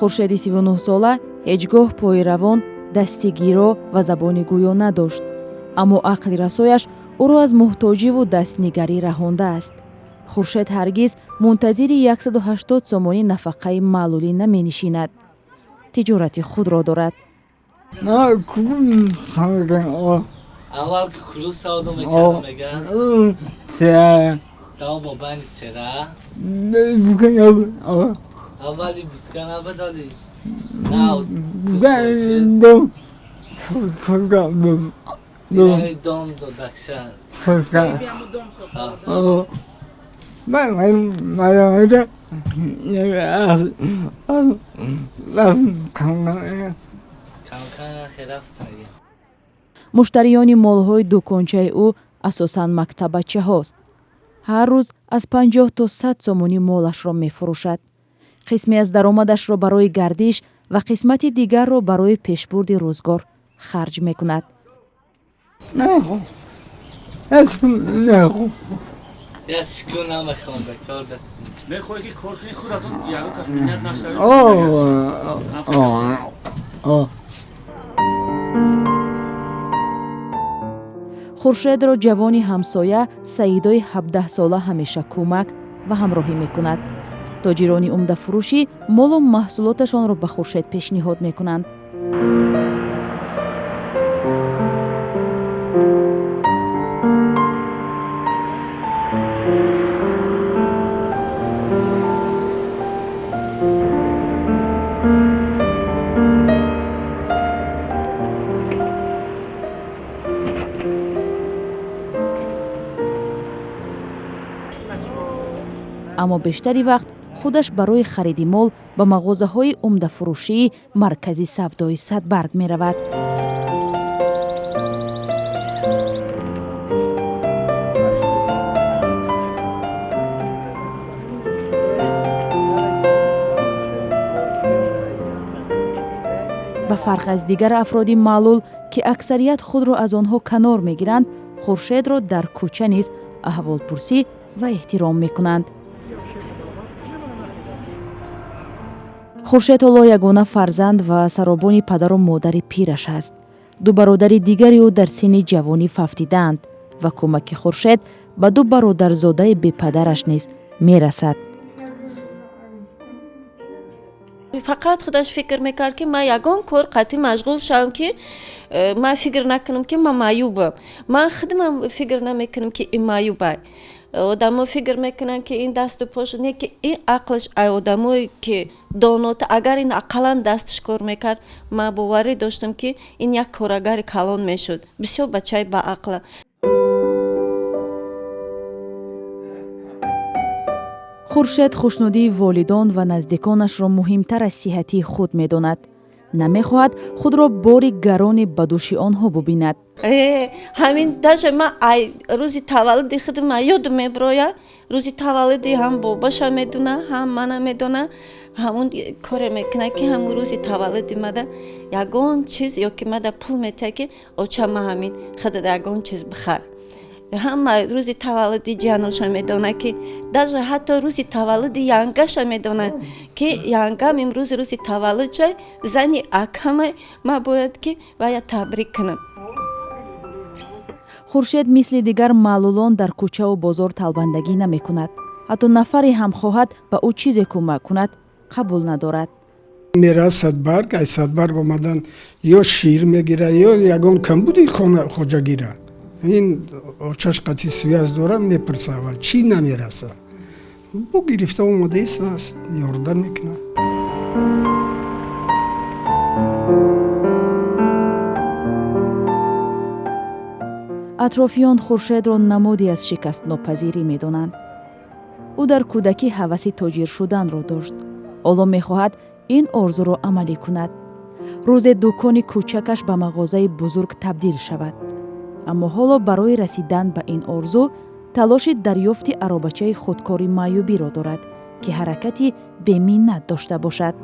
Хуршеди 39-сола ҳеҷ гоҳ пои равон, дасти гиро ва забони гӯё надошт, аммо ақли расояш ӯро аз муҳтоҷиву дастнигарӣ раҳондааст. Хуршед ҳаргиз мунтазири 180 сомонӣ нафақаи маълулӣ наменишинад, тиҷорати худро дорад. Аввал кукуруз савдо мекардам, меган, даво байни сера аввали бутка набадоли. Дом додакша. Рафт. Муштариёни молҳои дукончаи ӯ асосан мактабачаҳост. Ҳар рӯз аз 50 то 100 сомонӣ молашро мефурӯшад. Қисме аз даромадашро барои гардиш ва қисмати дигарро барои пешбурди рӯзгор харҷ мекунад. Яшку намехоҳам, бекор дастӣ. Мехоҳӣ ки кор кунӣ, худатон ягон кас миннат нашавед. Хуршедро ҷавони ҳамсоя Саидои 17-сола ҳамеша кӯмак ва ҳамроҳӣ мекунад. Тоҷирони умдафурӯшӣ молу маҳсулоташонро ба Хуршед пешниҳод мекунанд. Аммо бештари вақт худаш барои хариди мол ба мағозаҳои умдафурӯшии маркази савдои Садбарг меравад. Ба фарқ аз дигар афроди маълул, ки аксарият худро аз онҳо канор мегиранд, Хуршедро дар кӯча низ аҳволпурсӣ ва эҳтиром мекунанд. Хуршед ҳоло ягона фарзанд ва саробони падару модари пираш аст. Ду бародари дигари ӯ дар синни ҷавонӣ фавтидаанд ва кӯмаки Хуршед ба ду бародарзодаи бепадараш низ мерасад. Фақат худаш фикр мекард, ки ман ягон кор қатъӣ машғул шавам, ки ман фикр накунам, ки ман маъюбам. Ман худамам фикр намекунам, ки ин маъюбай. Одамо фикр мекунанд, ки ин дасту пош не, ки ин ақлаш ай одамое ки донота. Агар ин ақаллан дасташ кор мекард, ман боварӣ доштам, ки ин як корагари калон мешуд. Бисёр бачаи баақла. Хуршед хушнудии волидон ва наздиконашро муҳимтар аз сиҳатии худ медонад. Намехоҳад худро бори гароне ба дӯши онҳо бубинад. Ҳамин даже ман ай рӯзи таваллуди худам ман ёдам мебирояд. Рӯзи таваллуди ҳам бобаша медона, ҳам мана медона. Ҳамун коре мекунад, ки ҳамун рӯзи таваллуди мада ягон чиз ё ки мада пул метиҳад, ки оча, ма ҳамин худада ягон чиз бихар. Ҳама рӯзи таваллуди ҷаноша медона, ки даже ҳатто рӯзи таваллуди янгаша медона, ки янгам имрӯз рӯзи таваллуд шай, зани акамай, ман бояд ки вая табрик кунам. Хуршед мисли дигар маълулон дар кӯчаву бозор талбандагӣ намекунад. Ҳатто нафаре ҳам хоҳад ба ӯ чизе кӯмак кунад, қабул надорад. Мера Садбарг, ай Садбарг омадан ё шир мегира, ё ягон камбуди хоҷагира. Ин очаш қатъи связь дора, мепурса аввал, чӣ намераса, бо гирифта омадаист, ёрдам мекунад. Атрофиён Хуршедро намоде аз шикастнопазирӣ медонанд. Ӯ дар кӯдакӣ ҳаваси тоҷир шуданро дошт. Ҳоло мехоҳад ин орзуро амалӣ кунад. Рӯзе дукони кӯчакаш ба мағозаи бузург табдил шавад. Аммо ҳоло барои расидан ба ин орзу талоши дарёфти аробачаи худкори маъюбиро дорад, ки ҳаракати беминнат дошта бошад.